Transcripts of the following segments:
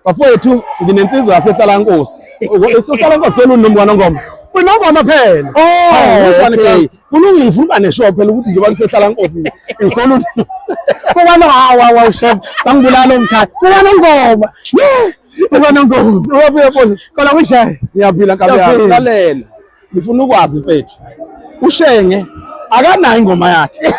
Bafowethu, nginensizwa yaseHlalankosi. EseHlalankosi seluni noma kwaNongoma? Unongoma phela. Oh, okay. Kulungile, ngifuna uba neshow phela ukuthi njengoba ngiseHlalankosi ngisoluni. Kukwano hawa wa chef bangibulala umkhaya. KukwaNongoma. Yeah. KukwaNongoma. Uyabuya boss. Kola kunjani? Ngiyaphila nkabi yami. Lalela. Ngifuna ukwazi mfethu. UShenge akanayo ingoma yakhe.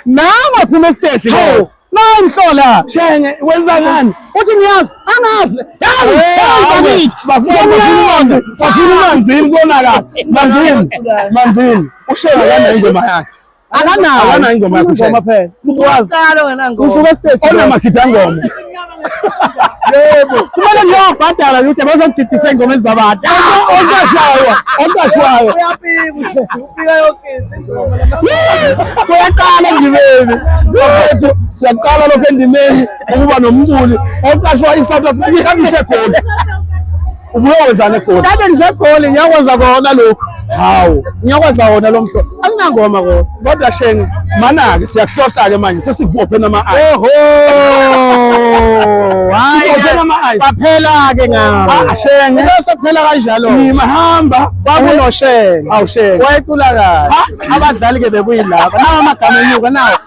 Nangu aphuma esiteji. Hawu. Nangihlola. Shenge wenza ngani? Uthi ngiyazi, angazi. Hayi, hayi bakithi. Bafuna bafuna uManzini konakala. Manzini, Manzini. UShenge akanayo ingoma yakhe. Akanayo. Akanayo ingoma yakhe Ingoma uShenge. phela. Ukwazi. Uqala wena ngoma. Usuka esiteji. Onamakhitha ngoma. Yebo. Kumele ngiyobhadala ukuthi bazongididisa ingoma ezabantu. Ontashayo, ontashayo. Uyapika uShenge, upika yonke into ingoma. Kuyaqala endimeni. Bafethu, siyaqala lokho endimeni ukuba nomculi oqashwa i-South Africa ihambise eGoli. Ubuye wenzani eGoli? Kade ngisegoli ngiyakwenza kona lokhu. Hawu. Ngiyakwenza wona lo mhlobo. Akunangoma kona. Kodwa Shenge, mana-ke siyakuhlohla-ke manje sesikubophe nama-eyes. Oho! Hayi. Sikubophe nama-eyes. Kwaphela ke ngawo. Ah, Shenge. Bese kuphela kanjalo. Ngimahamba. Kwakunoshenge. Awu Shenge. Wayecula kahle. Abadlali ke bekuyilapha. Nawo amagama enyuka nawo.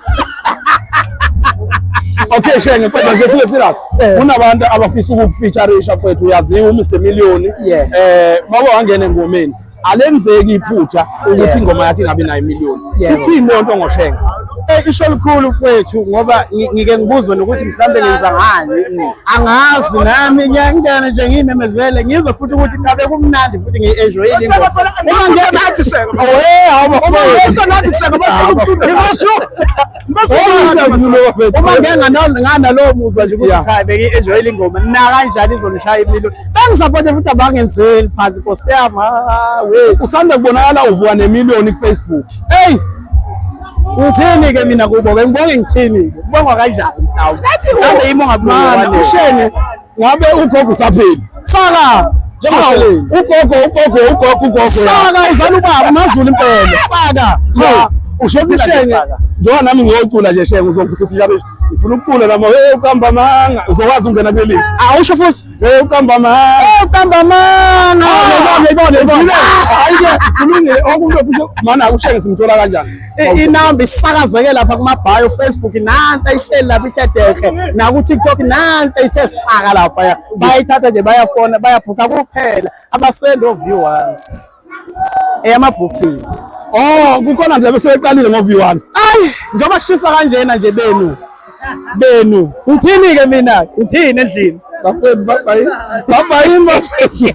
Okay Shenge, kodwa nje sibe serious. Kunabantu abafisa ukukufeatureisha mfethu, uyaziwa uMr Million. Yeah. Mawake wangena engomeni. Alenzeki iphutha ukuthi ingoma yakhe ingabi nayo imiliyoni. Ithini leyo nto ngoShenge? Isho likhulu mfowethu ngoba ngike ngibuzwe nokuthi mhlawumbe ngenza ngani. Angazi nami ngiyangena nje ngiyimemezele ngizwe futhi ukuthi cha bekumnandi futhi ngiyi-enjoyile ingoma. Uma ngeke nathi Shenge. Eh, hawu Uma bafowethu. ngeke nathi Shenge bese Uma ngeke nganalowo muzwa nje ukuthi cha bengiyi-enjoyile ingoma na kanjani izongishaya imiliyoni. Bangisapothe futhi abangenzeli phansi Nkosi yami. Ah, we. Usanda kubonakala uvuka nemiliyoni ku-Facebook. Hey! Ngithini ke mina kubo ke ngibonge ngithini ke? Kubongwa kanjani mhlawumbe? Mhlawumbe yimi Mana ongabongwa. uShenge ngabe ugogo usaphila. Saka njengosheleni. Ugogo ugogo ugogo ugogo. Saka uzala ubaba uMaZulu impela. Saka. Ya, usho Phila nje uShenge Saka. njengoba nami ngiyocula nje Shenge uzongifisa ngifuna ukucula nami hey uqamba amanga uzokwazi ukungena kuleli. Awusho futhi. Hey uqamba amanga. Eh uqamba amanga. Yibona yibona. Hayi ke kulungile okunto futhi mana uShenge simthola kanjani? Inamba isakazeke lapha kuma-bio Facebook nansi ayihleli lapha ithe dekhe naku-TikTok nansi ayithe saka lapha bayayithatha nje bayafona bayabhukha kuphela abasend o-viewers eyama-booking. Oh, kukhona nje besebeqalile ngo-viewers. Ayi njengoba kushisa kanjena nje benu benu ngithini-ke mina ngithini endlini Bafethu, bye bye. Bye bye bafethu.